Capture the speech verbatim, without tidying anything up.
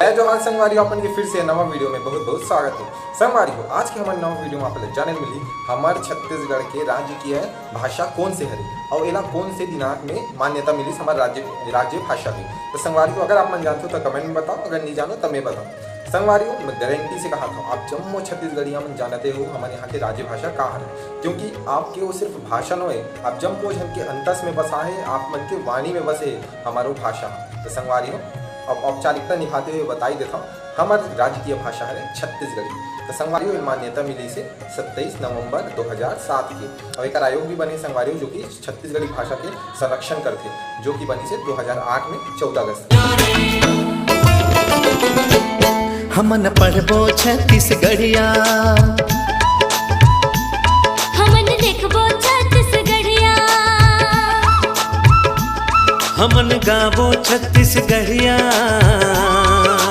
जय जोहार संगवारी हो, आप मन के फिर से नवा वीडियो में बहुत बहुत स्वागत है। संगवारी हो, आज के हमर नवा वीडियो में आप ला जाने मिली हमर छत्तीसगढ़ के राजकीय भाषा कौन से हरे अउ एला कौन से दिनांक में मान्यता मिलिस हमर राज्य, राज्य भाषा के। तो संगवारी हो, अगर आप मन जानते हो तो कमेंट में बताओ, अगर नहीं जानो तो मैं बताऊँ। संगवारी हो, मैं गारंटी से कहा था, आप जम्मो छत्तीसगढ़िया मन जानते हो हमर यहाँ के राज्य भाषा का हरे, क्योंकि आपके वो सिर्फ भाषा नोहे, आप जम्मो झन के अंतस में बसा है, आप मन के वाणी में बसे है हमारो भाषा। तो संगवारी हो, अब औपचारिकता निभाते हुए बताई देता हूँ, हमर राजकीय भाषा हरे छत्तीसगढ़ी। तो संगवारी हो, ये मान्यता मिलिस हे सत्ताईस नवंबर दो हज़ार सात के, और एक आयोग भी बने संगवारी हो, जो कि छत्तीसगढ़ी भाषा के संरक्षण करथे, जो कि बनिस हे दो हज़ार आठ में चौदह अगस्त। हमन पढ़बो छत्तीसगढ़िया। हमन लिखबो छत्तीसगढ़िया। हमन गाबो छत्तीसगढ़िया।